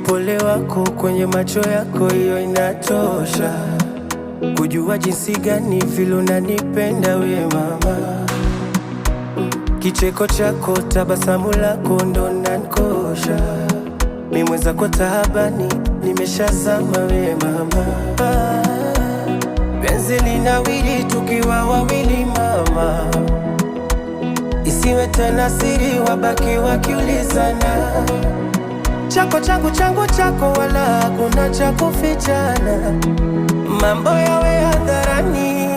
Upole wako kwenye macho yako, hiyo inatosha kujua jinsi gani vile unanipenda we mama. Kicheko chako, tabasamu lako ndo nankosha mi mwenzako taabani, nimeshazama we mama. Penzi linawili tukiwa wawili mama, isiwe tena siri, wabaki wakiulizana chako changu changu chako, wala hakuna cha kufichana, mambo yawe hadharani.